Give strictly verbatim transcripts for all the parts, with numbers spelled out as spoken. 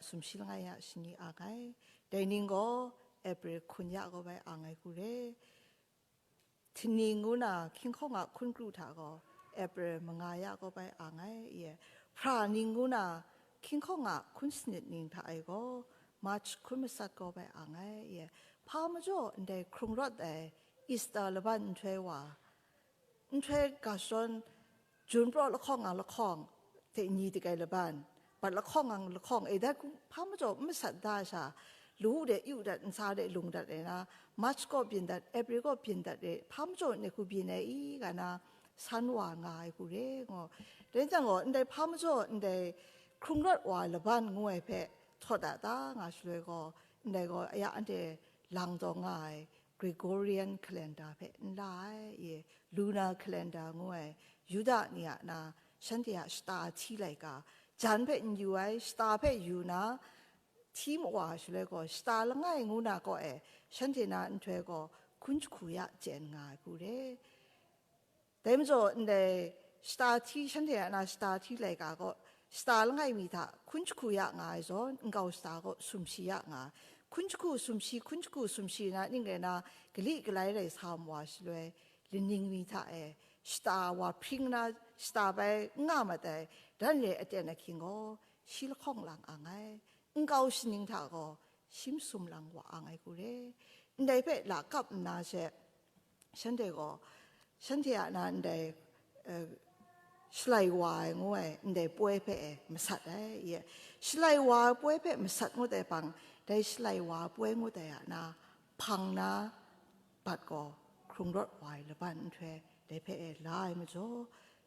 Sumshi langai ya shani ang ai. Dai ning gaw April hkun ya kaw bai ang ai hku re. Htingni ngu na hkying hkawng a hkun kru hta gaw April manga ya kaw bai ang ai, ye. Hpra ning ngu na hkying hkawng a hkun sanit ning hta e gaw March hkun masat kaw bai ang ai, ye. Hpa majaw ndai hkrung rawt ai Easter laban nhtoi wa, nhtoi ga shadawn, Jun praw lahkawng ang lahkawng, hte ni dik ai laban, bat lahkawng ang lahkawng, e dat hku hpa majaw n masat da sha, lu de yu dat, nsa de lung dat ai na, March kaw byin dat, April kaw byin dat e, hpa majaw ndai hku byin ai i, ga na, san wa nga ai hku re, ngo. Dai jang gaw, ndai hpa majaw, ndai hkrung rawt wa ai laban ngu ai hpe, htawt a ta nga shaloi gaw, ndai gaw, aya anhte lang taw nga ai, Gregorian calendar hpe n la ai, ye, lunar calendar ngu ai, Yuda ni a na, shanhte a shata hti laika, jan hpe n yu ai, shata hpe yu na, hti mawa shaloi gaw, shata langai ngu na kaw e, shanhte na nhtoi gaw, hkun jahku ya chyen nga ai hku re. Dai majaw, ndai shata hti, shanhte a na shata hti laika gaw, shata langai mi hta hkun jahku ya nga ai zawn, nkau shata gaw sumshi ya nga ai. Hkun jahku sumshi, hkun jahku sumshi na ning rai na, gali galai rai sa mawa shaloi, laning mi hta e, shata wa hpring na, shata bai n nga mat ai, dan re aten ahkying gaw, shi lahkawng lang ang ai. Nkau shaning hta gaw, shi masum lang wa ang ai hku re. Ndai hpe lakap nna she, shanhte gaw, shanhte a na ndai, eh, shalai wa ai ngu ai, ndai poi hpe e masat ai, ye. Shalai wa ai poi hpe masat ngut ai hpang, dai shalai wa ai poi ngut ai a na, hpang na bat gaw, hkrung rawt wa ai laban nhtoi, dai hpe e la ai majaw,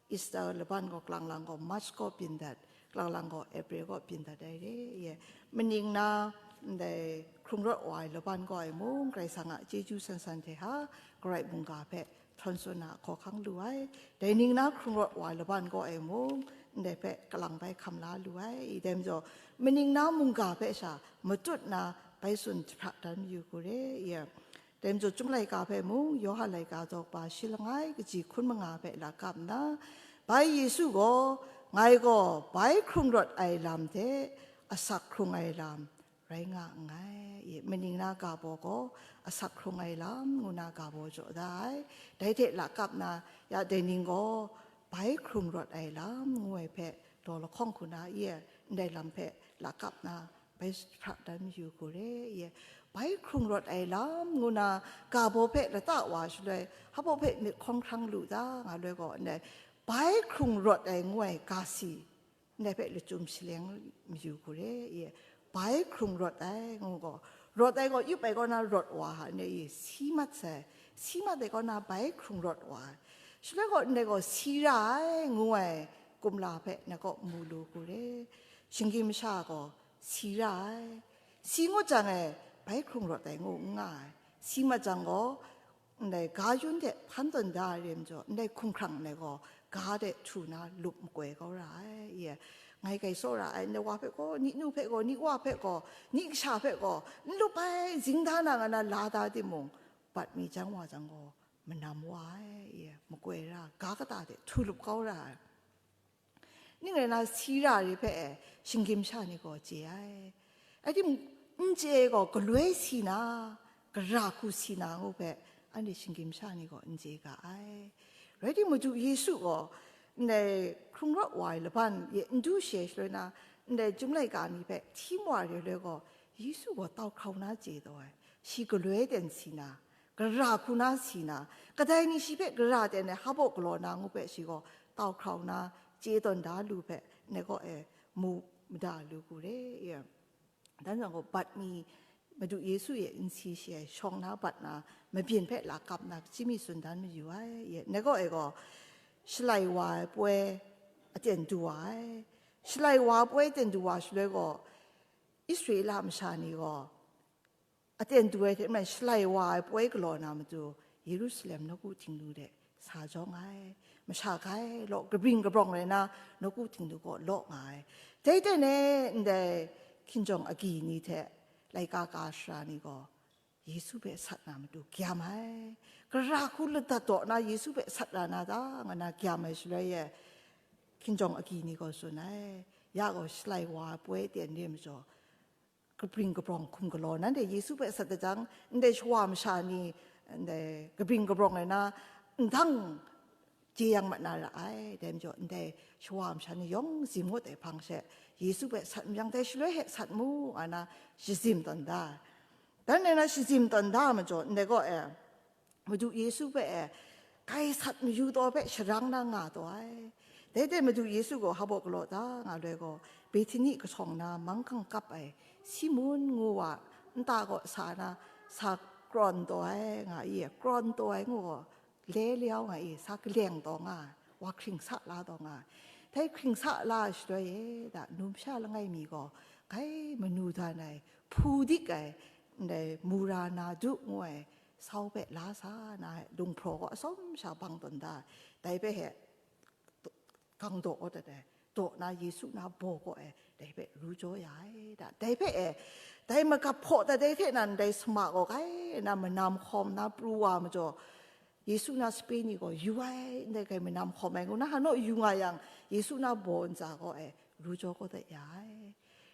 Easter laban gaw kalang lang gaw March kaw byin dat, kalang lang gaw April kaw byin dat ai re, ye. Maning na, ndai hkrung rawt wa ai laban gaw ai mung, Karai Kasang a chyeju san san hte hta, Karai mungga hpe htawn tsun na hkawhkang lu ai. Dai ning na hkrung rawt wa ai laban gaw ai mung, ndai hpe kalang bai hkam la lu ai. I dai majaw, maning na mungga hpe sha matut na bai tsun jahpra dan mayu hku re, ye. Dai majaw, Chyum laika hpe mung, Yawhan laika daw kaba shi langai kaji hkun manga hpe lakap nna, bai Yesu gaw, ngai gaw bai hkrung rawt ai lam hte asak hkrung ai lam rai nga nngai. Maning na ga baw gaw asak hkrung ai lam ngu na ga baw jaw da ai. Dai hte lakap na, ya dai ning gaw bai hkrung rawt ai lam ngu ai hpe law lahkawng hku na, ye, ndai lam hpe lakap na, bai jahpra dan mayu hku re, ye. Bai hkrung rawt ai lam ngu na ga baw hpe lata wa shaloi, hpa baw hpe myit hkawng hkrang lu ta nga loi gaw, ndai bai hkrung rawt ai ngu ai ga si, ndai hpe lachyum shaleng mayu hku re, ye. Bai hkrung rawt ai ngu gaw, rawt ai gaw, yup ai kaw na rawt wa, ndai e si mat sai, si mat ai kaw na bai hkrung rawt wa ai. Shaloi gaw, ndai gaw si ra ai ngu ai kumla hpe ndai kaw mu lu hku re. Shinggyim masha gaw, si ra ai. Si ngut jang e, bai hkrung rawt ai ngu n nga ai. Si mat jang gaw, ndai ga yun hte hpan tawn da ai re majaw, ndai hkumhkrang ndai gaw, ga de htu na lup makoi kau ra ai, ye. Ngai grai tsaw ra ai, ndai wa hpe gaw, ni nu hpe gaw, ni wa hpe gaw, ni kasha hpe gaw, n lup ai, zing da na nga na la da timung, bat mi jang wa jang gaw, manam wa ai, ye, makoi ra, ga kata de htu lup kau ra ai. Ning rai na, si ra re hpe e, shinggyim sha ni gaw chye ai. Rai timung, n chye gaw, galoi si na, gara hku si na ngu hpe, anhte shinggyim sha ni gaw n chye ga ai. Rai timung, Madu Yesu gaw, ndai hkrung rawt wa ai laban e n du she shaloi na, ndai Chyum laika ni hpe hti mawa re loi gaw, Yesu gaw tau hkrau na chye taw ai. Shi galoi ten si na, gara hku na si na, kadai ni shi hpe gara ten ai hpa baw galaw na ngu hpe shi gaw tau hkrau na chye tawn da lu hpe, ndai kaw e mu mada lu hku re, ye. Dan jang gaw, bat mi Madu Yesu e n si shi ai shawng na bat na, mabyin hpe lakap na, chyim mi tsun dan mayu ai, ye. Ndai kaw e gaw, shalai wa ai poi aten du wa ai. Shalai wa ai poi aten du wa shaloi gaw, Israela masha ni gaw, aten du ai hte maren shalai wa ai poi galaw na matu, Yerusalem nawku htingnu de sa jawng ai. Masha grai law, kabring kabrawng rai na, nawku htingnu kaw law nga ai. Dai hte ne, ndai hkinjawng agyi ni hte laika ka sara ni gaw, Yesu hpe sat na matu gyam ai. Gara hku ladat daw na Yesu hpe sat ra na ta, nga na gyam ai shaloi e, hkinjawng agyi ni gaw tsun ai. Ya gaw, Shalai wa ai poi ten re majaw, kabring kabrawng hkum galaw, nanhte Yesu hpe sat da jang, ndai shawa masha ni, ndai kabring kabrawng ai na, ndang jeyang mat na ra ai. Dai majaw, ndai shawa masha ni yawng zim ngut ai hpang she, Yesu hpe sat mayang, dai shaloi he sat mu, nga na shazim tawn da. Dan nna shazim tawn da majaw, ndai gaw e, Madu Yesu hpe e, kai sat mayu taw hpe sharang na nga taw ai. Dai hte Madu Yesu gaw hpa baw galaw da nga loi gaw, Bethani kasawng na manghkang kap ai Simun ngu wa nta kaw sa na, sa krawn taw ai nga i, krawn taw ai ngu gaw, le liau nga i, sa kaleng taw nga, wa hkring sa la taw nga. Dai hkring sa la ai shaloi e, da, numsha langai mi gaw, kai manu dan ai, hpu dik ai, ndai mura na du ngu ai, sau hpe la sa na, lunghpraw gaw atsawm sha bang tawn da, dai hpe he gang daw dat ai, daw na Yesu na baw kaw e, dai hpe ru jaw ya ai da, dai hpe e, dai magap hpaw dat ai hte nan, dai sama gaw kai na manam hkawm na pru wa majaw, Yesu na sape ni gaw yu ai, ndai kai manam hkawm ai ngu na, hpa naw yu nga yang, Yesu na baw ntsa gaw e, ru jaw kaw dat ya ai.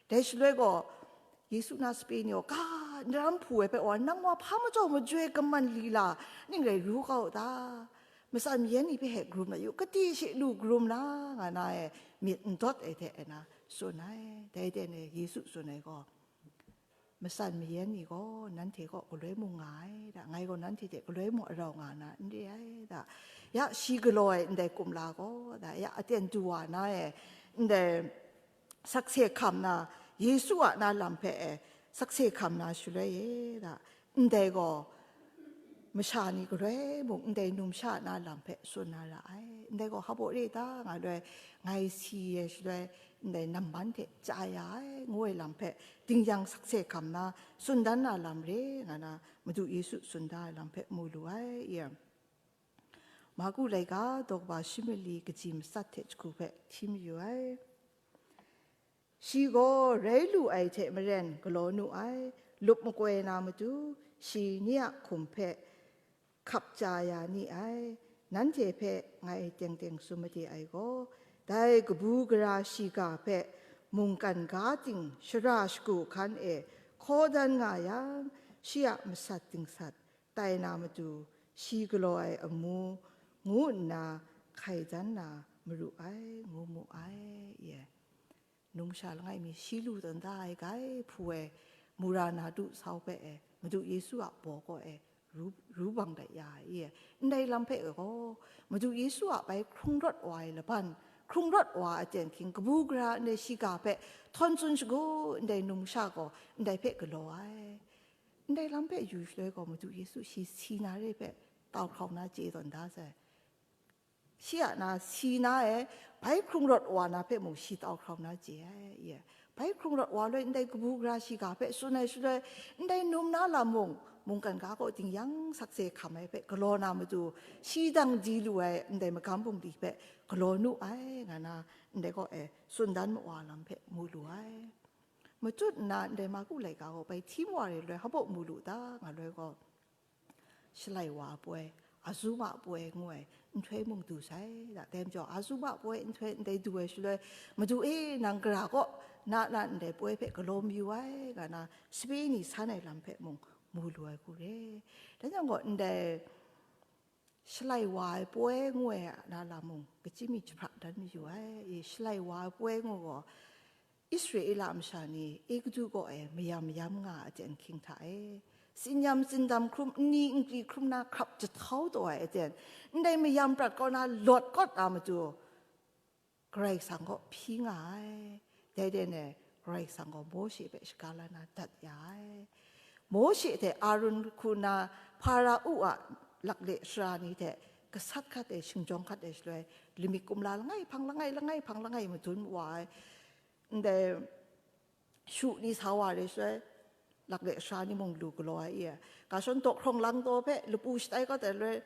Dai shaloi gaw, Yesu na sape ni gaw, ga, ndaram hpu ai hpe wa, nang wa hpa majaw majoi kaman lila ning rai ru kau ta? Matsan mayan ni hpe he karum na yu, kati she lu karum na, nga na e, myit n dawt ai hte e na tsun ai. Dai ten e Yesu tsun ai gaw, matsan mayan ni gaw nanhte kaw galoi mung nga ai da, ngai gaw nanhte hte galoi mung arau nga na n re ai da. Ya, shi galaw ai ndai kumla gaw da, ya, aten du wa na e, ndai sakse hkam na, Yesu a na lam hpe e sakse hkam na shaloi e da, ndai gaw masha ni galoi mung ndai numsha na lam hpe tsun na ra ai. Ndai gaw hpa baw re ta nga loi, ngai si ai shaloi, ndai namban hte chya ya ai, ngu ai lam hpe dingyang sakse hkam na tsun dan na lam re nga na, Madu Yesu tsun da ai lam hpe mu lu ai. I, Marku laika daw kaba shi mali kaji matsat hte jahku hpe hti mayu ai. Shi gaw rai lu ai hte maren galaw nu ai, lup makoi na matu, shi ni a hkum hpe hkap chya ya ni ai. Nanhte hpe ngai teng teng tsun made ai gaw, dai kabu gara shiga hpe mungkan ga ting shara shagu hkan e hkaw dan nga yang, shi a masat dingsat tai na matu, shi galaw ai amu ngu nna hkai dan na maru ai, ngu mu ai. Ye. Numsha langai mi shi lu tawn da ai, kai hpu ai mura na du sau hpe e, Madu Yesu a baw kaw e ru, ru bang dat ya ai. Ndai lam hpe gaw, Madu Yesu a bai hkrung rawt wa ai laban, hkrung rawt wa ai aten hkying, kabu gara ndai shiga hpe htawn tsun shagu ndai numsha gaw ndai hpe galaw ai. Ndai lam hpe yu shaloi gaw, Madu Yesu shi si na re hpe tau hkrau na chye tawn da sai. Shi a na si na e, bai hkrung rawt wa na hpe mung shi tau hkrau na chye ai, ye. Bai hkrung rawt wa loi ndai kabu gara shiga hpe tsun ai shaloi, ndai num na lam mung, mungkan ga kaw dingyang sakse hkam ai hpe galaw na matu, shi dang di lu ai ndai magam bungli hpe galaw nu ai, nga na, ndai kaw e tsun dan mawa lam hpe mu lu ai. Matut nna ndai Marku laika gaw bai hti mawa re loi hpa baw mu lu ta, nga loi gaw, Shalai wa ai poi, Azuma poi ngu ai nhtoi mung du sai da. Dai majaw, Azuma poi nhtoi ndai du ai shaloi, Madu e, nang gara kaw na na ndai poi hpe galaw mayu ai, nga na, sape ni san ai lam hpe mung mu lu ai hku re. Dai jang gaw, ndai Shalai wa ai poi ngu ai na lam mung, kachyi mi jahpra dan mayu ai. E, Shalai wa ai poi ngu gaw, Israela masha ni Egutu kaw e mayam mayam nga ai aten hkying hta e, tsinyam tsindam hkrum, nni nkri hkrum na hkrap jahtau taw ai aten, ndai mayam prat kaw na lawt kawt na matu, Karai Kasang kaw hpyi nga ai. Dai den e, Karai Kasang gaw Mawshe hpe shaga la na dat ya ai. Mawshe hte Arun hku na Hparao a lakle sara ni hte gasat hkat e, shingjawng hkat e shaloi, lamik kumla langai hpang langai, langai hpang langai madun wa ai. Ndai shu ni sa wa re shaloi, lakle sara ni mung lu galaw ai i, ga shawn dawhkrawng lang taw hpe lapu shatai kawt ai loi,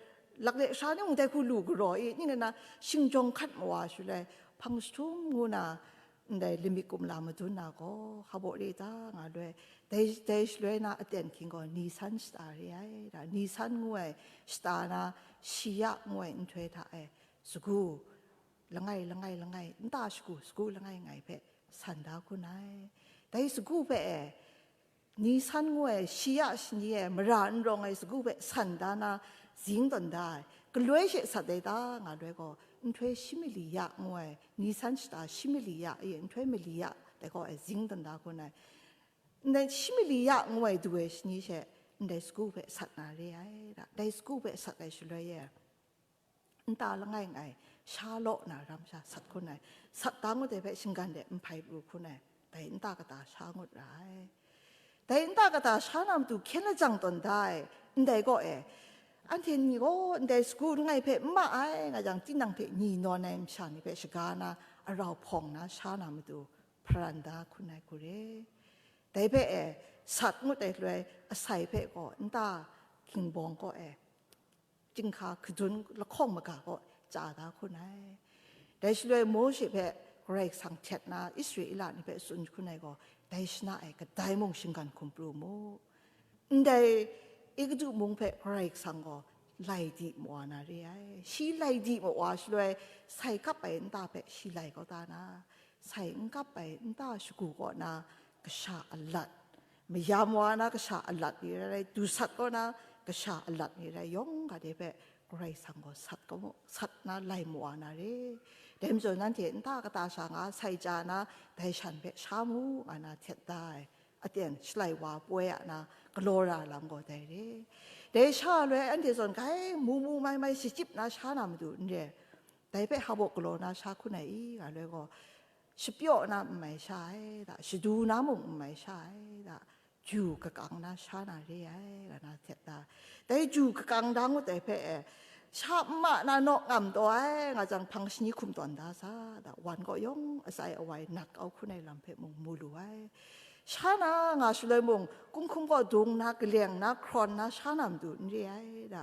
lakle sara ni mung dai hku lu galaw i, ning na shingjawng hkat mawa shaloi, hpang jahtum ngu na, ndai lamik kumla madun na gaw, hpa baw re ta nga loi, dai, dai shaloi na aten hkying gaw Nisan shata re ai, da, Nisan ngu ai shata na, shi ya ngu ai nhtoi hta e, sagu langai, langai, langai, nta shagu, sagu langai ngai hpe san da hkun ai. Dai sagu hpe e, Nisan ngu ai shi ya shani e mara n rawng ai sagu hpe san da na zing tawn da ai. Galoi she sat ai ta nga loi gaw, nhtoi shi mali ya ngu ai, Nisan shata shi mali ya, e, nhtoi mali ya dai gaw e zing tawn da hkun ai. Ndai shi mali ya ngu ai du ai shani she ndai sagu hpe sat na re ai da. Dai sagu hpe sat ai shaloi e, nta langai ngai sha law na ram sha sat hkun ai, sat da ngut ai hpe shinggan de n hpai pru hkun ai, dai nta kata sha ngut ra ai. Dai nta kata sha na matu hkyen lajang tawn da ai, ndai gaw e, anhte ni gaw ndai sagu langai hpe n ma ai nga jang, tinang hte ni nawn ai masha ni hpe shaga na, arau hpawng na sha na matu hparan da hkun ai hku re. Dai hpe e, sat ngut ai shaloi asai hpe gaw nta gingbawng kaw e, chyinghka hkadun lahkawng maga kaw chya da hkun ai. Dai shaloi Mawshe hpe Karai Kasang htet na Israela ni hpe tsun hkun ai gaw, dai shana e kadai mung shinggan hkum pru mu. Ndai Egutu mung hpe Karai Kasang gaw lai di mawa na re ai. Shi lai di mawa shaloi, sai kap ai nta hpe shi lai kau da na, sai n kap ai nta shagu kaw na kasha alat, mayam wa na kasha alat ni rai rai, dusat kaw na kasha alat ni rai, yawng ga de hpe Karai Kasang gaw sat kau mu, sat na lai mawa na re. Dai majaw nanhte nta kata sha nga sai chya na, dai shan hpe sha mu nga na htet da ai. Aten shalai wa poi a na galaw ra lam gaw dai re. Dai sha loi anhte zawn grai mu mu mai mai shachyip na sha na matu n re. Dai hpe hpa baw galaw na sha hkun ai i nga loi gaw, shapyaw na n mai sha ai da, shadu na mung n mai sha ai da, ju kakang na sha na re ai, nga na htet da. Dai ju kakang da ngut ai hpe e, sha n ma na naw ngam taw ai, nga jang hpang shani hkum tawn da sa da, wan kaw yawng atsai awai nat kau hkun ai lam hpe mung mu lu ai. Sha na nga shaloi mung, kunghkum kaw dung na, kaleng na, hkrawn na, sha na matu n re ai da.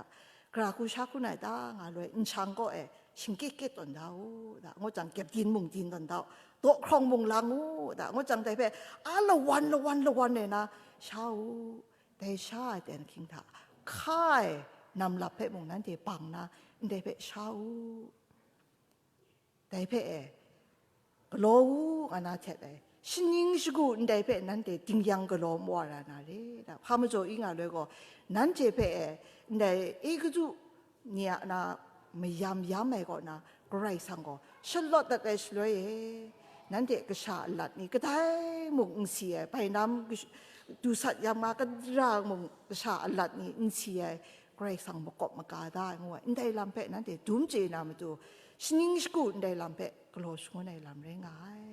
Gara hku sha hkun ai ta nga loi, nshang kaw e, shingkyit kyit tawn da u da, ngut jang, kyepdin mung din tawn da u, daw hkrawng mung lang u da, ngut jang, dai hpe a lawan lawan lawan e na sha u. Dai sha ai ten ahkying hta, hka ai namlap hpe mung nanhte bang na, ndai hpe sha u. Dai hpe e, galaw u, nga na htet ai. Shaning shagu ndai hpe nanhte dingyang galaw mawa ra na re. Hpa majaw i nga loi gaw, nanhte hpe e, ndai Egutu ni a na mayam yam ai kaw na, Karai Kasang gaw shalawt dat ai shaloi e, nanhte kasha alat ni kadai mung n si ai, bainam kash-, dusat yam nga kadara mung kasha alat ni n si ai, Karai Kasang makawp maga da ai ngu ai, ndai lam hpe nanhte dum chye na matu, shaning shagu ndai lam hpe galaw shangun ai lam rai nga ai.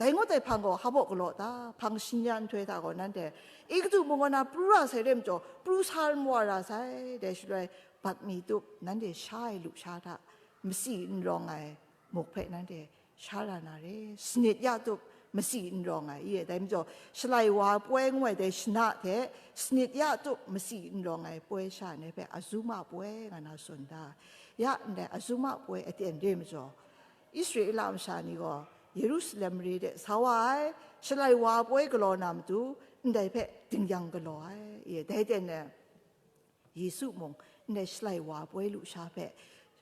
Dai ngut ai hpang gaw hpa baw galaw ta, hpang shingya nhtoi hta gaw nanhte Egutu mung kaw na pru ra sai re majaw, pru sa mawa ra sai, dai shaloi bat mi tup, nanhte sha ai lusha hta, matsi n rawng ai muk hpe nanhte sha ra na re, sanit ya tup, matsi n rawng ai, i e, dai majaw, shalai wa poi ngu ai dai shana hte, sanit ya tup, matsi n rawng ai poi sha ni hpe Azuma poi nga na tsun da. Ya ndai Azuma poi aten re majaw, Israela masha ni gaw Yerusalem mare de sa wa ai, shalai wa poi galaw na matu, ndai hpe dingyang galaw ai, i e, dai ten e, Yesu mung ndai shalai wa poi lusha hpe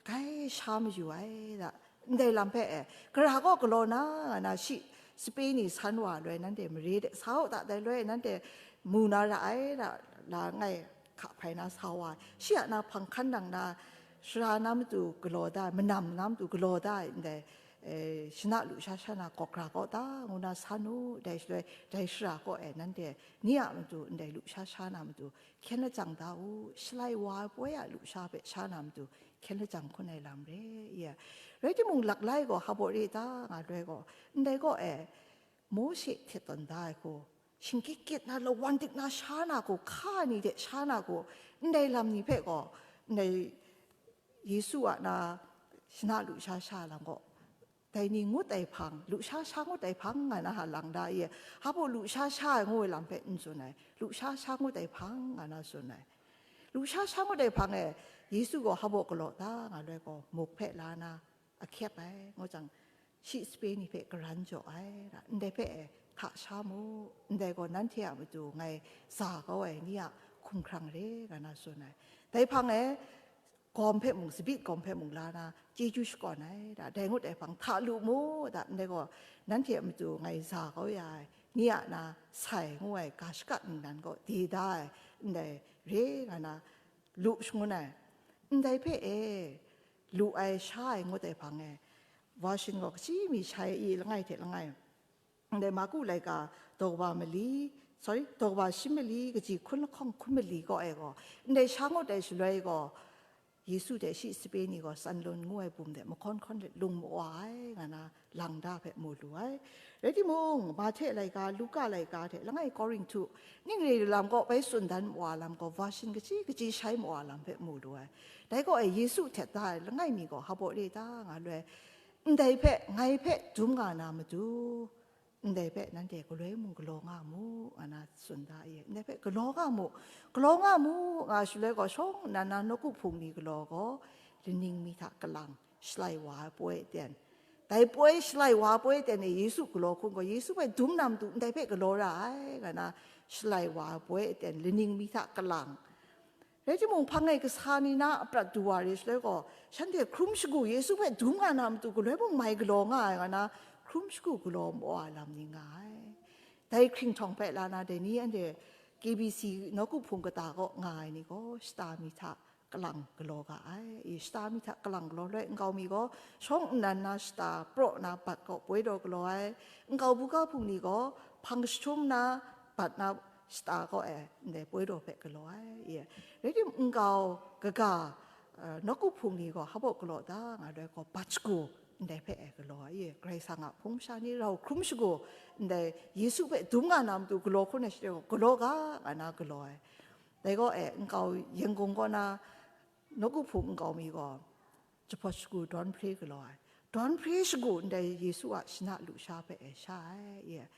grai sha mayu ai da, ndai lam hpe e, gara kaw galaw na, nga na shi sape ni san wa loi nanhte mare de sa u da, dai loi nanhte mu na ra ai da, la ngai hka hpai na sa wa ai. Shi a na hpang hkan nang na, sara na matu galaw da ai, manam na matu galaw da ai, ndai, eh, shana lusha sha na gawk ra kaw ta, ngu na san u, dai shaloi, dai sara kaw e nanhte ni a matu ndai lusha sha na matu hkyen lajang da u, shalai wa ai poi a lusha hpe sha na matu hkyen lajang hkun ai lam re, i e. Rai timung, laklai gaw hpa baw re ta, nga loi gaw, ndai kaw e, Mawshe htet tawn da ai hku, shingkyit kyit na, lawan dik na, sha na hku, hka ni hte sha na hku, ndai lam ni hpe gaw, ndai Yesu a na shana lusha sha lam gaw, dai ni ngut ai hpang, lusha sha ngut ai hpang nga na ha lang da, i e, hpa baw lusha sha ai ngu ai lam hpe n tsun ai, lusha sha ngut ai hpang nga na tsun ai. Lusha sha ngut ai hpang e, Yesu gaw hpa baw galaw ta, nga loi gaw, muk hpe la na, a hkyep ai, ngu jang, shi sape ni hpe karan jaw ai, ra, ndai hpe e, hta sha mu, ndai gaw nanhte a matu ngai za kau ai ni a hkumhkrang re, nga na tsun ai. Dai hpang e, gawm hpe mung, tsabyi gawm hpe mung la na, chyeju shakawn ai, da, dai ngut ai hpang hta lu mu, da, ndai gaw, nanhte a matu ngai za kau ya ai, ni a na sai ngu ai ga shaka ningnan gaw de da ai, ndai re nga na lu shangun ai. Ndai hpe e, lu ai sha ai ngut ai hpang e, version gaw kaji mi shai i langai hte langai. Ndai Marku laika daw wa mali, sorry, daw wa shi mali, kaji hkun lahkawng hkun mali gaw e gaw, ndai sha ngut ai shaloi gaw, Yesu hte shi sape ni gaw Sanlun ngu ai bum de mahkawn hkawn let lung mawa ai, nga na lang da hpe mu lu ai. Rai timung, Mahte laika, Luka laika hte langai Korinhtu, ning re lam gaw bai tsun dan mawa lam gaw, version kaji kaji shai mawa lam hpe mu lu ai. Dai gaw e Yesu htet da ai langai mi gaw hpa baw re ta nga lu ai. Ndai hpe, ngai hpe dum nga na matu, ndai hpe nanhte galoi mung galaw nga mu, nga na tsun da ai. Ndai hpe galaw nga mu, galaw nga mu, nga shaloi gaw, shawng nnan na nawku hpung ni galaw gaw, laning mi hta kalang, shalai wa ai poi aten. Dai poi, shalai wa ai poi aten e Yesu galaw hkun gaw, Yesu hpe dum na matu ndai hpe galaw ra ai, nga na shalai wa ai poi aten, laning mi hta kalang. Rai timung, hpang e kasa ni na aprat du wa re shaloi gaw, shanhte hkrum shagu, Yesu hpe dum nga na matu galoi mung mai galaw nga ai, nga na hkrum shagu galaw mawa ai lam ni nga ai. Dai hkringhtawng hpe la na, dai ni anhte K B C nawku hpung kata kaw nga ai ni gaw, shata mi hta kalang galaw ga ai. I, shata mi hta kalang galaw loi, nkau mi gaw shawng nnan na shata praw na bat kaw poi daw galaw ai. Nkau buga hpung ni gaw hpang jahtum na bat na shata kaw e ndai poi daw hpe galaw ai. I, rai tim, nkau kaga, eh, nawku hpung ni gaw hpa baw galaw ta nga loi gaw, bat shagu ndai hpe e galaw ai. I, Karai Kasang a hpung masha ni rau hkrum shagu ndai Yesu hpe dum nga na matu galaw hkun ai shaloi gaw, galaw ga, nga na galaw ai. Dai gaw e, nkau Yangon kaw na nawku hpung nkau mi gaw, jahpawt shagu dawn hpre galaw ai. Dawn hpre shagu ndai Yesu a shana lusha hpe e sha ai, ye.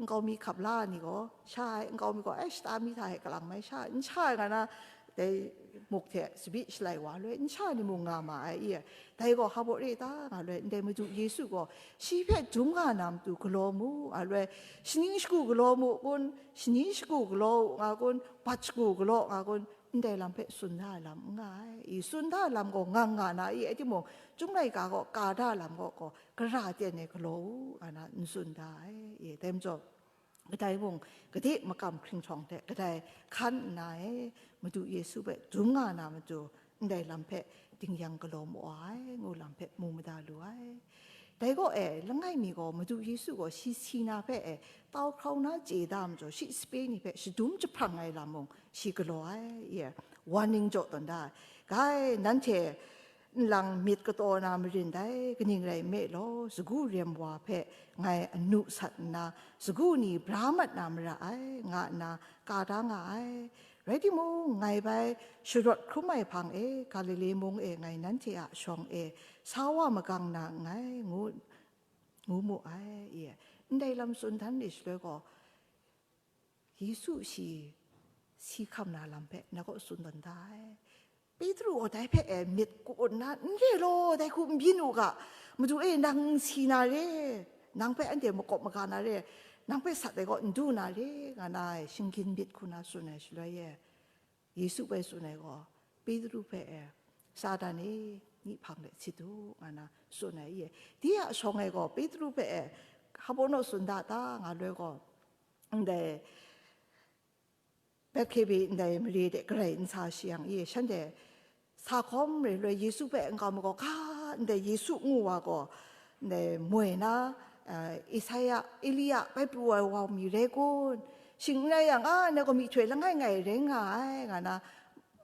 Nkau mi hkap la ni gaw sha ai, nkau mi gaw, ai, shata mi hta e kalang mai sha ai, n sha ai nga na, dai muk hte tsabyi shalai wa loi, n sha ai ni mung nga ma ai, ye. Dai gaw hpa baw re ta nga loi, ndai Madu Yesu gaw shi hpe dum nga na matu galaw mu, nga loi, shani shagu galaw mu kun, shani shagu galaw u nga kun, bat shagu galaw nga kun, ndai lam hpe tsun da ai lam n nga ai. I, tsun da ai lam gaw ngang nga na i, rai timung, Chyum laika gaw ka da ai lam gaw, gaw, gara ten e galaw u, nga na n tsun da ai. I, dai majaw, kadai mung, gade makam hkringhtawng hte kadai hkan nna e, Madu Yesu hpe dum nga na matu, ndai lam hpe dingyang galaw mawa ai, ngu lam hpe mu mada lu ai. Dai gaw e, langai mi gaw Madu Yesu gaw shi si na hpe e, tau hkrau na chye da majaw, shi sape ni hpe shadum jahprang ai lam mung shi galaw ai, ye, warning jaw tawn da ai. Gai, nanhte nlang myit kataw na marin dai, kaning rai nme law, sagu rem wa hpe ngai anu sat nna, sagu ni bra mat na mara ai, nga nna ka da nga ai. Rai timung, ngai bai sharawt hkrum ai hpang e, Galile mung e ngai nanhte a shawng e sa wa magang na nngai, ngu, ngu mu ai, ye. Ndai lam tsun dan re shaloi gaw, Yesu shi si hkam na lam hpe na kaw tsun tawn da ai. Petru gaw dai hpe e myit ku-un na, "N re law, dai hku n byin u ga, Madu e, nang n si na re, nang hpe anhte makawp maga na re, nang hpe sat ai gaw n du na re," nga na ai shinggyim myit hku na tsun ai shaloi e, Yesu bai tsun ai gaw, Petru hpe e, "Satan e, myi hpang let sit u," nga na tsun ai, ye. Di a shawng e gaw, Petru hpe e, "Hpa baw naw tsun da ta?" nga loi gaw, ndai Bethlehem ndai mare de garai n sa shi yang, i, shanhte sa hkawm re loi, Yesu hpe nkau mi gaw, "Ga, ndai Yesu ngu wa gaw, ndai moi na, eh, Esaia, Elia bai pru ai wa mi rai kun? Shing n rai yang, a, ndai gaw myihtoi langai ngai rai nga ai," nga na,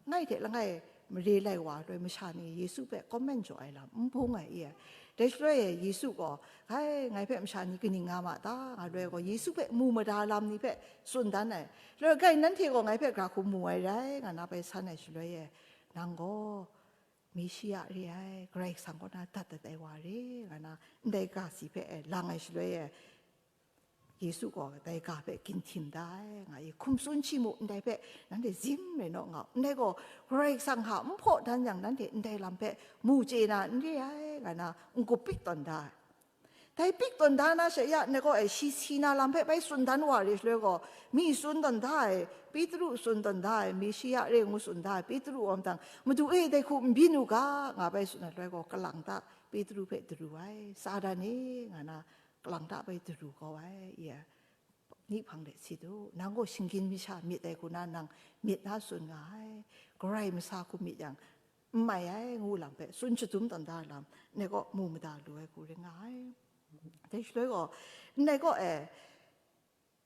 ngai hte langai mare lai wa loi masha ni Yesu hpe comment jaw ai lam n bung ai, i. Dai shaloi e Yesu gaw, "Hai, ngai hpe masha ni kaning nga ma ta?" nga loi gaw, Yesu hpe mu mada lam ni hpe tsun dan ai. Loi gai, "Nanhte gaw ngai hpe gra hku mu ai rai," nga na bai san ai shaloi e, "Nang gaw Meshia re ai, Karai Kasang kaw na dat dat ai wa re," nga na ndai ga si hpe e lang ai shaloi e, Yesu gaw dai ga hpe ginhtim da ai, nga i, hkum tsun shi mu, ndai hpe nanhte zim rai naw nga u, ndai gaw Karai Kasang hta n hpaw dan yang, nanhte ndai lam hpe mu chye na n re ai, nga na n-gup pik tawn da ai. Dai pik tawn da na she ya, ndai gaw e, shi si na lam hpe bai tsun dan wa re shaloi gaw, mi tsun tawn da ai, Petru tsun tawn da ai, Meshiya re ngu tsun da ai, Petru gaw mdang, Madu e, dai hku n byin u ga, nga bai tsun ai shaloi gaw, kalang ta Petru hpe daru ai, Satan e, nga na kalang ta bai daru kau ai, ya. Ni hpang de si du, nang gaw shinggyim masha myit ai hku na nang myit na tsun nga ai, Karai masa hku myit yang, n mai ai ngu lam hpe tsun shadum tawn da lam, ndai gaw mu mada lu ai hku ring nga ai. Dai shaloi gaw, ndai gaw e,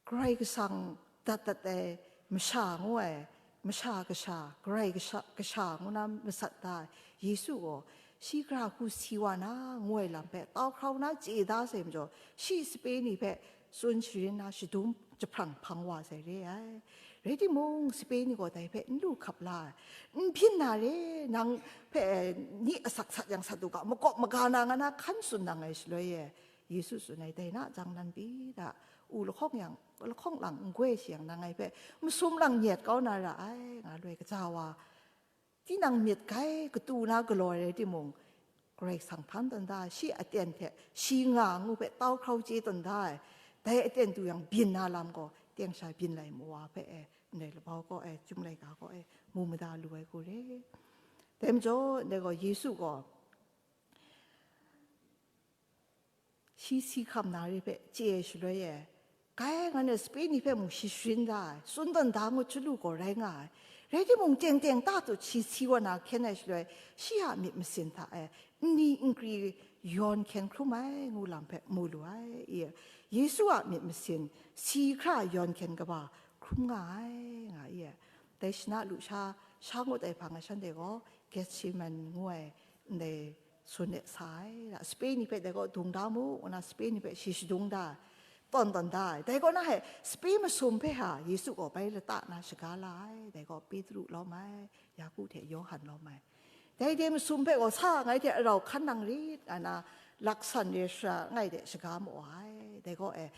Karai Kasang dat dat ai masha ngu ai, masha kasha, Karai kasha, kasha ngu na masat da ai Yesu gaw, shi gara hku si wa na ngu ai lam hpe tau hkrau na chye da sai majaw, shi sape ni hpe tsun sharin na shadum jahprang hpang wa sai re ai. Rai timung, sape ni gaw dai hpe n lu hkap la ai. N byin na re, nang hpe ni asak sat yang sat u ga, makawp maga na nga na hkan tsun nang ai shaloi e, Yesu tsun ai, dai na jang nan pyi da, u lahkawng yang, lahkawng lang n goi shi yang, nang ngai hpe masum lang nyet kau na ra ai, nga loi kaja wa, tinang myit gai katu na galaw ai rai timung, Karai Kasang hpan tawn da ai, shi aten hte shi nga ngu hpe tau hkrau chye tawn da ai, dai aten du yang byin na lam gaw, teng sha byin lai mu wa hpe e, ndai labau gaw e, Chyum laika gaw e, mu mada lu ai hku re. Dai majaw, ndai gaw Yesu gaw, shi si hkam na re hpe chye ai shaloi e, kai ngan e sape ni hpe mung shi sharin da ai, tsun tawn da ngut chyalu gaw rai nga ai. Rai timung, teng teng ta tut shi si wa na hkyen ai shaloi, shi a myit masin hta e nni nkri yawn hkyen hkrum ai ngu lam hpe mu lu ai. I, Yesu a myit masin si hkra yawn hkyen kaba hkrum nga ai, nga i e. Dai shana lusha sha ngut ai hpang e shanhte gaw Gethsemane ngu ai ndai sun e sa ai, da, sape ni hpe dai gaw dung da mu, ngu na sape ni hpe shi shadung da ai, tawn tawn da ai. Dai kaw na he, sape masum hpe ha Yesu gaw bai lata na shaga la ai, dai gaw Petru lawm ai, Yaku hte Yawhan lawm ai. Dai de masum hpe gaw sa ngai hte arau hkan nang rit, nga na laksan re shara ngai de shaga mawa ai. Dai gaw e,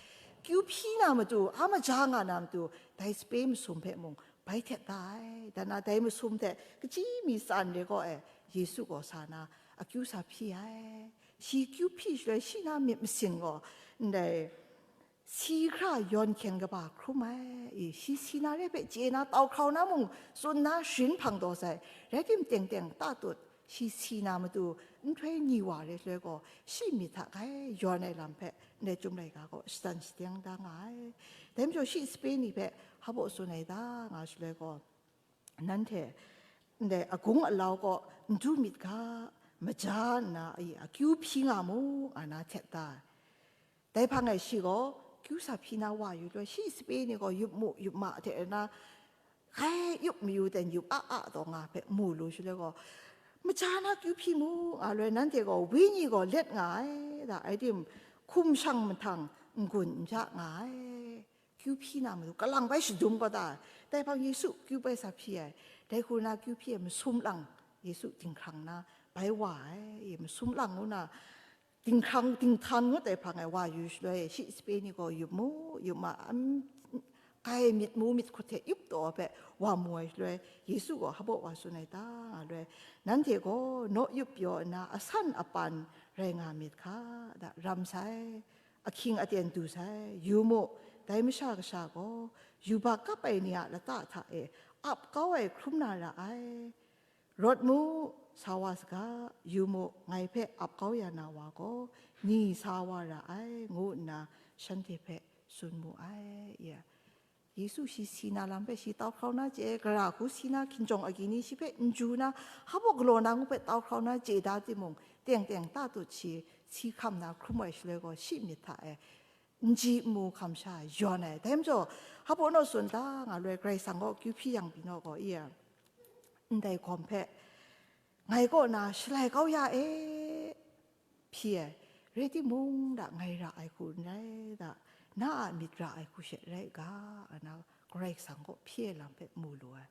kyu hpyi na matu, a maja nga na matu, dai sape masum hpe mung bai htet da ai. Dan na dai masum hte kachyi mi tsan re gaw e, Yesu gaw sa na akyu sa hpyi ai. Shi kyu hpyi shaloi, shi na myit masin gaw ndai si hkra yawn hkyen kaba hkrum ai. I, shi si na re hpe chye na, tau hkrau na mung tsun na sharin hpang taw sai. Rai tim, teng teng ta tut, shi si na matu nhtoi ni wa re shaloi gaw, shi myit hta gai yawn ai lam hpe ndai Chyum laika gaw shatan shadeng da nga ai. Dai majaw shi sape ni hpe hpa baw tsun ai da nga shaloi gaw, nanhte ndai agung alau gaw n du myit ga, maja nna i akyu hpyi nga mu, nga na htet da ai. Dai hpang e shi gaw kyu sa hpyi na wa yu loi, shi sape ni gaw yup mu, yup ma hte na, hkai yup mayu ten yup a a taw nga hpe mu lu shaloi gaw, maja na kyu hpyi mu, nga loi, nanhte gaw wenyi gaw let nga ai, da, rai tim, hkum shang mahtang n-gun n ja nga ai. Kyu hpyi na matu, kalang bai shadum kau da ai. Dai hpang Yesu kyu bai sa hpyi ai. Dai hku na kyu hpyi ai masum lang Yesu dinghkrang na bai wa ai. Masum lang ngu na dinghkrang, dinghtan ngut ai hpang e wa yu shaloi, shi sape ni gaw yup mu, yup ma, am, kai myit mu myit hkut hte yup taw hpe wa mu ai shaloi, Yesu gaw hpa baw wa tsun ai ta, nga loi, nanhte gaw naw yup pyaw nna asan apan rai nga myit hka, da, ram sai, ahkying aten du sai, yu mu, dai Masha Kasha gaw yubak kap ai ni a lata hta e ap kau ai hkrum na ra ai. Rawt mu, sa wa saga, yu mu, ngai hpe ap kau ya na wa gaw, ni sa wa ra ai, ngu nna shanhte hpe tsun mu ai. Ya, Yesu shi si na lam hpe shi tau hkrau na chye, gara hku si na hkinjawng agyi ni shi hpe n ju na, hpa baw galaw na ngu hpe tau hkrau na chye da timung, teng teng ta tut shi si hkam na hkrum ai shaloi gaw, shi myit hta e n ji n mu hkam sha yawn ai. Dai majaw, hpa baw naw tsun da nga loi, Karai Kasang gaw kyu hpyi yang pyi naw gaw, i a, ndai gawm hpe ngai kaw na shalai kau ya e, hpyi ai, rai timung, da, ngai ra ai hku n rai, da, na a myit ra ai hku she rai ga, nga na Karai Kasang kaw hpyi ai lam hpe mu lu ai.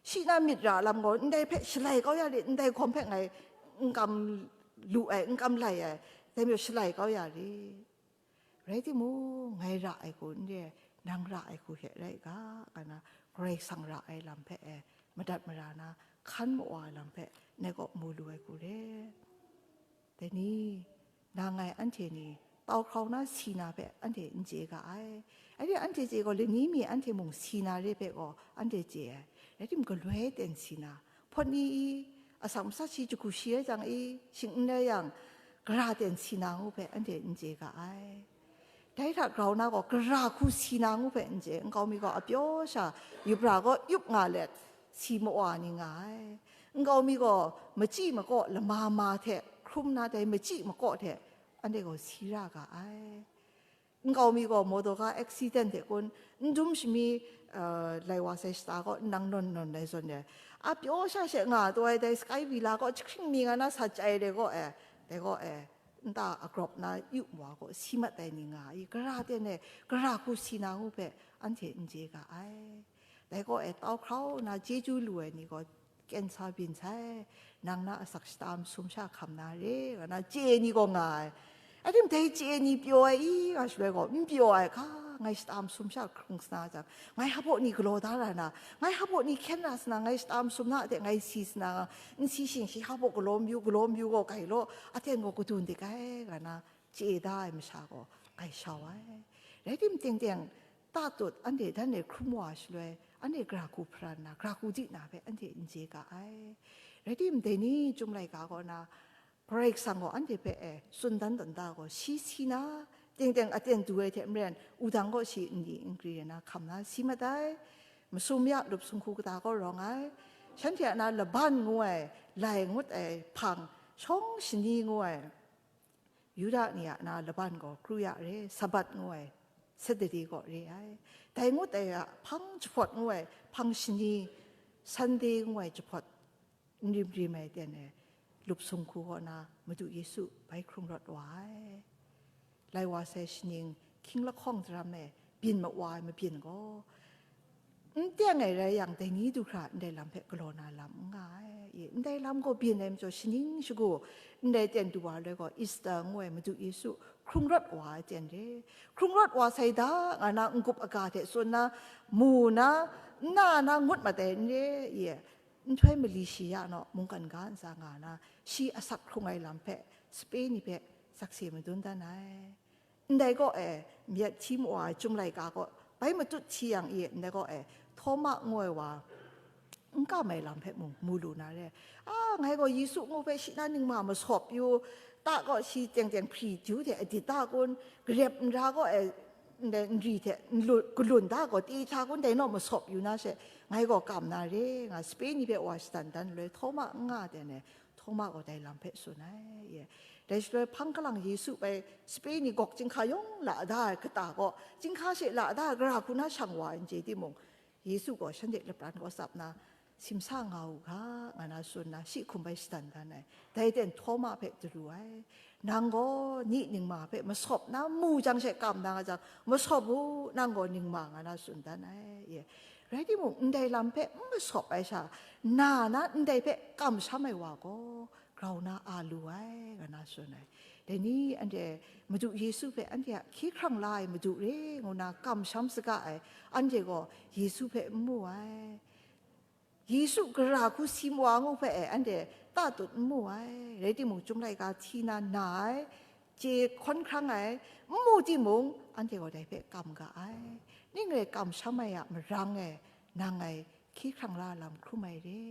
Shi na myit ra lam gaw, ndai hpe shalai kau ya le, ndai hkawm hpe ngai n kam lu ai, n kam lai ai, dai majaw shalai kau ya le. Rai timung, ngai ra ai hku n re ai, nang ra ai hku she rai ga, nga na Karai Kasang ra ai lam hpe e madat mara na, hkan mawa ai lam hpe ngai kaw mu lu ai hku re. Dai ni, nang ngai anhte ni tau hkrau na si na hpe anhte n chye ga ai. Anhte, anhte chye gaw, lani mi anhte mung si na re hpe gaw anhte chye ai. Rai timung, galoi ten si na, hpawt ni i, asak masak shi jahku shi rai jang i, shing n rai yang, gara ten si na ngu hpe anhte n chye ga ai. Dai hta grau na gaw, gara hku si na ngu hpe n chye. Nkau mi gaw apyaw sha, yup ra gaw yup nga let, si mawa ni nga ai. Nkau mi gaw machyi makaw lama ma hte hkrum na, dai machyi makaw hte anhte gaw si ra ga ai. Nkau mi gaw motor car accident hte kun, n dum shami, eh, lai wa sai shata gaw nang nawn nawn ai zawn e, a pyaw sha she nga taw ai, dai sky villa gaw jahkring mi nga na sa chyai re gaw e, dai gaw e, nta agrawp na yu wa gaw si mat ai ni nga i, gara ten e, gara hku si na ngu hpe anhte n chye ga ai. Dai gaw e, tau hkrau na chyeju lu ai ni gaw, kyen sa byin sai, nang na asak shata masum sha hkam na re, nga na chye ni gaw nga ai. Adim dai chye ni pyaw ai i, nga shaloi gaw, n pyaw ai hka, ngai shata masum sha hkrung sa na jang, ngai hpaw ni galaw da ra na, ngai hpaw ni hkyen ra sa na, ngai shata masum na de ngai si sa na, n si shing shi hpaw galaw mayu, galaw mayu gaw gai law, aten gaw kadun dik ai, nga na chye da ai masha gaw ngai shau ai. Rai tim, teng teng tatut anhte dan e hkrum wa shaloi, anhte gara hku hparan na, gara hku di na hpe anhte n chye ga ai. Rai tim, dai ni Chyum laika kaw na, Karai Kasang gaw anhte hpe e tsun dan dan da gaw, shi si na, teng teng aten du ai hte maren, wudang gaw shi n li n gri ai na hkam na si mat ai. Masum ya lup sung hku kata gaw rawng ai. Shanhte a na laban ngu ai, lai ngut ai hpang, shawng shani ngu ai, Yuda ni a na laban gaw kru ya re, Sabat ngu ai, Saturday gaw re ai. Dai ngut ai a hpang jahpawt ngu ai, hpang shani, Sunday ngu ai jahpawt, n rim rim ai ten e, lup sung hku kaw na Madu Yesu bai hkrung rawt wa ai. Lai wa sai shaning, hkying lahkawng daram e byin mawa ai mabyin gaw, n teng ai rai yang, dai ni du hkra ndai lam hpe galaw na lam n nga ai. I, ndai lam gaw byin ai majaw, shaning shagu ndai ten du wa ai gaw, Easter ngu ai Madu Yesu hkrung rawt wa ai ten re. Hkrung rawt wa sai da, nga na n-gup aga hte tsun na, mu na, n na na ngut mat ai n re, i, nhtoi mali shi ya naw mungkan ga ntsa nga na, shi asak hkrung ai lam hpe sape ni hpe sakse madun dan ai. Ndai gaw e, myit hti mawa ai Chyum laika gaw bai matut hti yang e, ndai gaw e, Htawma ngu ai wa n kam ai lam hpe mung mu lu na re. A, ngai gaw Yesu ngu hpe shi na ningma masawp yu, ta gaw shi teng teng hpri du hte adit da kun, garep nra gaw e, ndai nri hte n lu-, galun da gaw, ti hta kun dai naw masawp yu na she, ngai gaw kam na re, nga sape ni hpe wa shadan dan loi, Htawma n nga ten e, Htawma gaw dai lam hpe tsun ai, ye. Dai shaloi hpang kalang Yesu bai sape ni gawk chyinghka yawng la da ai kata gaw, chyinghka she la da ai gara hku na shang wa ai n chye timung, Yesu gaw shanhte lapran gaw tsap na, simsa nga u ga, nga na tsun na, shi hkum bai shadan dan ai. Dai ten Htawma hpe daru ai. Nang gaw ni ningma hpe masawp na mu jang she kam na nga jang, masawp u, nang gaw ningma, nga na tsun dan ai. Ye. Rai timung, ndai lam hpe n masawp ai sha, na na ndai hpe kamsham ai wa gaw, grau na a lu ai, nga na tsun ai. Dai ni anhte Madu Yesu hpe anhte a hkye hkrang la ai Madu re ngu na kamsham saga ai, anhte gaw Yesu hpe n mu ai. Yesu gara hku si mawa ngu hpe e anhte tatut n mu ai. Rai timung, Chyum laika hti na na ai, chye hkawn hkrang ai, n mu timung, anhte gaw dai hpe kam ga ai. Ning rai kamsham ai a marang e, nang ngai hkye hkrang la lam hkrum ai re.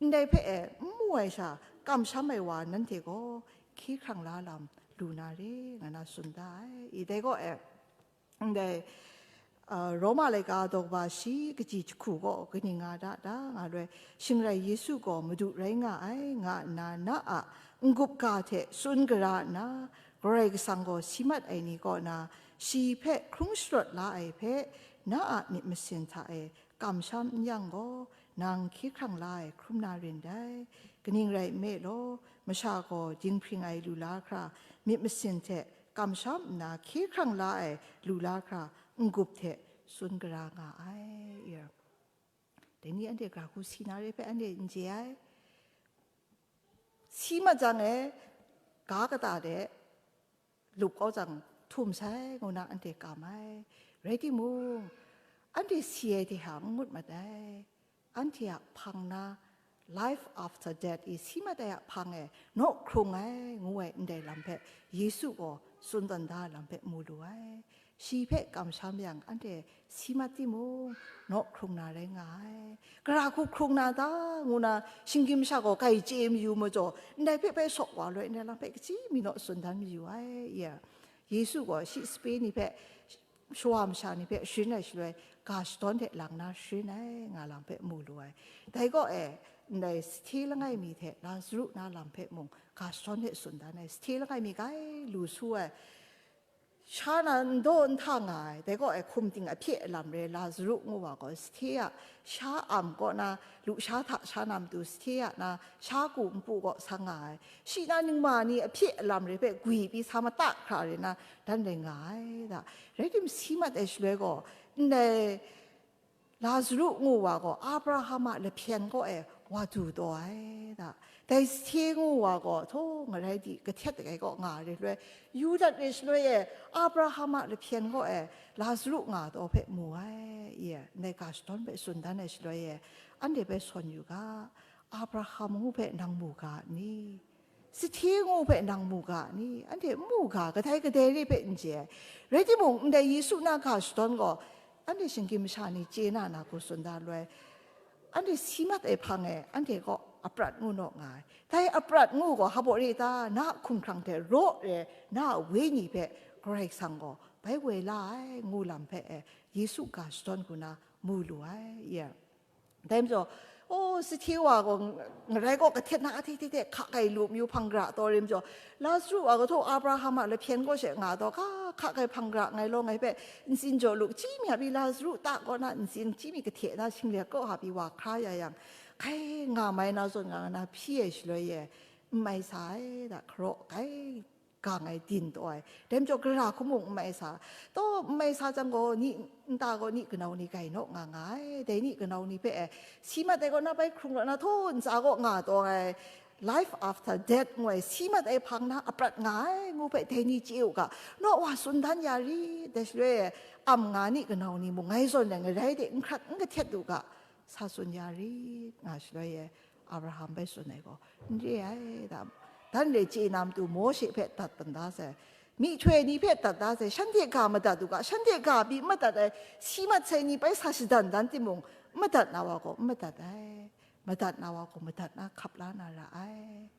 Ndai hpe e n mu ai sha, kamsham ai wa nanhte gaw hkye hkrang la lam lu na re, nga na tsun da ai. I dai gaw e, ndai, a, Roma laika daw kaba shi kaji jahku gaw kaning nga da da, nga loi, shing rai Yesu gaw Madu rai nga ai, nga nna na a n-gup ga hte tsun gara nna, Karai Kasang gaw si mat ai ni kaw na, shi hpe hkrung sharawt la ai hpe, na a myit masin hta e kamsham n yang gaw, nang hkye hkrang la ai hkrum na rin dai. Kaning rai nme law, masha gaw dinghpring ai lu la hkra, myit masin hte kamsham nna hkye hkrang la ai lu la hkra, n-gup hte tsun gara nga ai. Dai ni anhte gara hku si na re hpe anhte n chye ai. Si mat jang e, ga kata de, lup kau jang htum sai ngu na anhte kam ai. Rai timung, anhte si ai hte hang n ngut mat ai. Anhte a hpang na Life after death i si mat ai a hpang e naw hkrung ai ngu ai ndai lam hpe Yesu gaw tsun tawn da ai lam hpe mu lu ai. Shi hpe kamsham yang anhte si mat timung, naw hkrung na rai nga ai. Gara hku hkrung na ta ngu na shinggyim masha gaw grai chye mayu majaw, ndai hpe bai sawk wa loi, ndai lam hpe kaji mi naw tsun dan mayu ai, ya. Yesu gaw shi sape ni hpe, shawa masha ni hpe sharin ai shaloi, ga shadawn hte lang na sharin ai nga lam hpe mu lu ai. Dai kaw e, ndai sahte langai mi hte Lazaru na lam hpe mung ga shadawn hte tsun dan ai. Sahte langai mi grai lu su ai. Sha na n daw n hta nga ai, dai kaw e hkum ting ahpye alam re Lazaru ngu wa gaw, sahte a sha am kaw na, lusha hta sha na matu, sahte a na sha ku npu kaw sa nga ai. Shi na ningma ni ahpye alam re hpe gwi pyi sa mata hkra re na, dan rai nga ai da. Rai tim, si mat ai shaloi gaw, ndai Lazaru ngu wa gaw Abraham a lahpyen kaw e wa du taw ai da. Dai sahte ngu wa gaw, htaw ngarai di kahtet ai kaw nga re loi, yu dat re shaloi e, Abraham a lahpyen kaw e Lazaru nga taw hpe mu ai, ye, ndai ga shadawn hpe tsun dan ai shaloi e, anhte hpe sawn yu ga, Abraham ngu hpe nang mu ga ni? Sahte ngu hpe nang mu ga ni? Anhte n mu ga, kadai kadai re hpe n chye ai. Rai timung, ndai Yesu na ga shadawn gaw, anhte shinggyim masha ni chye na na hku tsun da loi, anhte si mat ai hpang e anhte kaw aprat ngu naw nga ai. Dai aprat ngu gaw, hpa baw re ta, na a hkumhkrang hte raw re, na a wenyi hpe Karai Kasang gaw bai woi la ai, ngu lam hpe e, Yesu ga shadawn hku na mu lu ai, ye. Dai majaw, o, sahte wa gaw, ngarai kaw kahtet na, ahte hte hte hka kai lu mayu hpang gara taw re majaw, Lazaru wa gaw htaw Abraham a lahpyen kaw she nga taw, hka, hka kai hpang gara ngai law ngai hpe ntsin jaw lu, chyi mi a pyi Lazaru ta kaw na ntsin chyi mi kahte na shingle kaw a pyi wa hkra ya yang, hkai nga mai na zawn nga na hpyi ai shaloi e, n mai sa ai da, hkaraw kai gang ai din taw ai. Dai majaw gara hku mung n mai sa. Taw, n mai sa jang gaw, ni nta gaw ni kanau ni grai naw nga nga ai. Dai ni kanau ni hpe e, si mat ai kaw na bai hkrung rawt na, htaw ntsa kaw nga taw ai, life after death ngu ai, si mat ai hpang na aprat nga ai ngu hpe dai ni chye u ga, naw wa tsun dan ya rit, dai shaloi e, am nga ni kanau ni mung ngai zawn ai ngarai de n hkrat n kahtet u ga, sa tsun ya rit, nga shaloi e, Abraham bai tsun ai gaw, n re ai da. Dan le chye na matu Mawshe hpe dat dan da sai, myihtoi ni hpe dat da sai, shanhte ga madat u ga, shanhte ga pyi madat ai, si mat sai ni bai sa shadan dan timung, madat na wa gaw n madat ai, madat na wa gaw madat na hkap la na ra ai.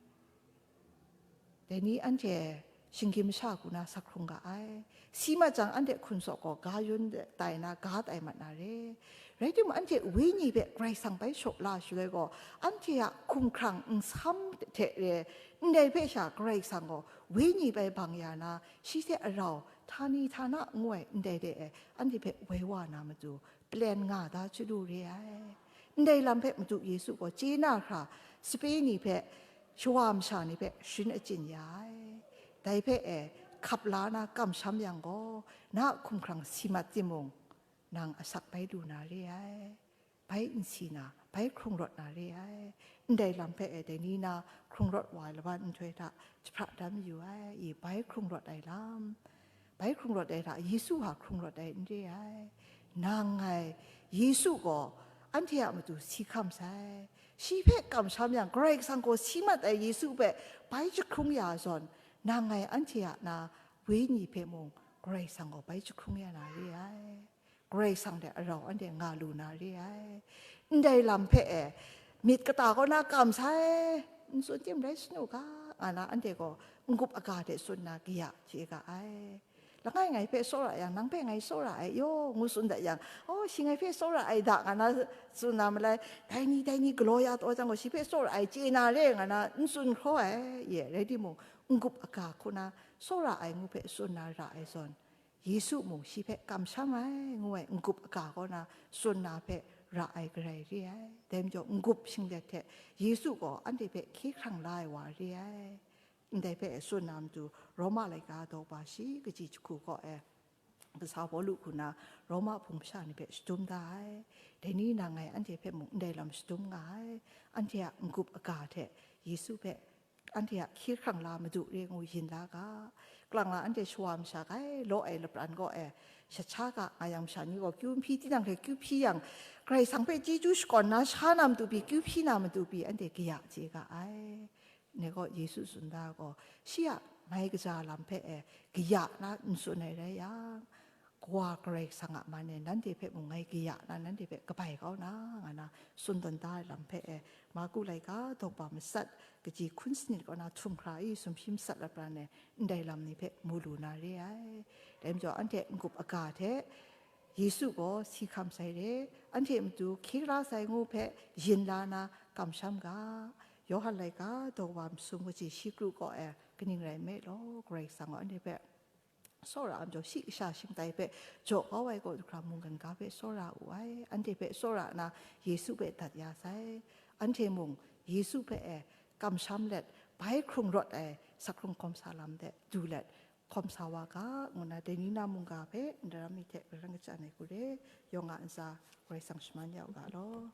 Dai ni anhte shinggyim masha hku na sa hkrung ga ai. Si mat jang, anhte hkun saw gaw ga yun tai na, ga tai mat na re. Rai timung, anhte wenyi hpe Karai Kasang bai shaw la shaloi gaw, anhte a hkumhkrang nsam hte re, ndai hpe sha Karai Kasang gaw wenyi bai bang ya na, shi hte arau, htani htana ngu ai ndai de e, anhte hpe woi wa na matu, plan nga da chyalu re ai. Ndai lam hpe Madu Yesu gaw chye na hkra, sape ni hpe, shawa masha ni hpe sharin achyin ya ai. Dai hpe e, hkap la na kamsham yang gaw, na a hkumhkrang si mat timung, nang asak bai lu na re ai, bai n si na, bai hkrung rawt na re ai. Ndai lam hpe e, dai ni na hkrung rawt wa ai laban nhtoi hta jahpra dan mayu ai, i bai hkrung rawt ai lam, bai hkrung rawt ai hta Yesu a hkrung rawt ai n re ai. Nang ngai Yesu gaw anhte a matu si hkam sai. Shi hpe kamsham yang, Karai Kasang gaw si mat ai Yesu hpe bai jahkrung ya zawn, nang ngai anhte a na wenyi hpe mung Karai Kasang gaw bai jahkrung ya na re ai. Karai Kasang hte arau anhte nga lu na re ai. Ndai lam hpe e, myit kata kaw na kam sai, n tsun tim rai sanu ga, nga na anhte gaw n-gup aga hte tsun na kaya chye ga ai. Langai ngai hpe tsawra yang, nang hpe ngai tsawra ai yaw, ngu tsun dat yang, oh, shi ngai hpe tsawra ai da, nga na tsun na malai, dai ni, dai ni galaw ya taw jang gaw, shi hpe tsawra ai chye na re, nga na n tsun hkraw ai, ye, rai timung, n-gup aga hku na tsawra ai ngu hpe tsun na ra ai zawn, Yesu mung shi hpe kamsham ai ngu ai n-gup aga kaw na tsun na hpe ra ai garai re ai. Dai majaw, n-gup shinglet hte Yesu gaw anhte hpe hkye hkrang la ai wa re ai. Ndai hpe tsun na matu, Roma laika daw ba shi kaji jahku kaw e, kasa Pawlu hku na Roma hpung masha ni hpe shadum da ai. Dai ni nang ngai anhte hpe mung ndai lam shadum nga ai. Anhte a n-gup aga hte Yesu hpe anhte a hkye hkrang la Madu re ngu yin la ga. Kalang la anhte shawa masha kai law ai lapran kaw e, shat sha ga nga yang masha ni gaw kyu n hpyi, tinang hte kyu hpyi yang, Karai Kasang hpe chyeju shakawn na sha na matu pyi, kyu hpyi na matu pyi, anhte kaya chye ga ai. Ne gaw Yesu tsun da gaw, shi a mai kaja lam hpe e, kaya na n tsun ai rai yang, Kawa Karai Kasang a man e nanhte hpe mung ngai kaya na, nanhte hpe kabai kau na, nga na tsun tawn da ai lam hpe e, Marku laika daw ba matsat, kaji hkun sanit kaw na htum hkra i sumshi matsat lapran e, ndai lam ni hpe mu lu na re ai. Dai majaw, anhte n-gup aga hte Yesu gaw si hkam sai re, anhte matu hkye la sai ngu hpe yin la na kamsham ga. Yawhan laika daw wa masum kaji shi kru kaw e, kaning rai nme law, Karai Kasang gaw anhte hpe tsawra a majaw, shi kasha shingtai hpe jaw kau ai kaw du hkra mungkan ga hpe tsawra u ai. Anhte hpe tsawra nna Yesu hpe dat ya sai. Anhte mung Yesu hpe e kamsham let, bai hkrung rawt ai sakhkrung hkawm sa lam de du let hkawm sa wa ga, ngu na dai ni na mungga hpe ndaram mi hte garan kachyan ai hku re, yawng a ntsa Karai Kasang shaman ya u ga law.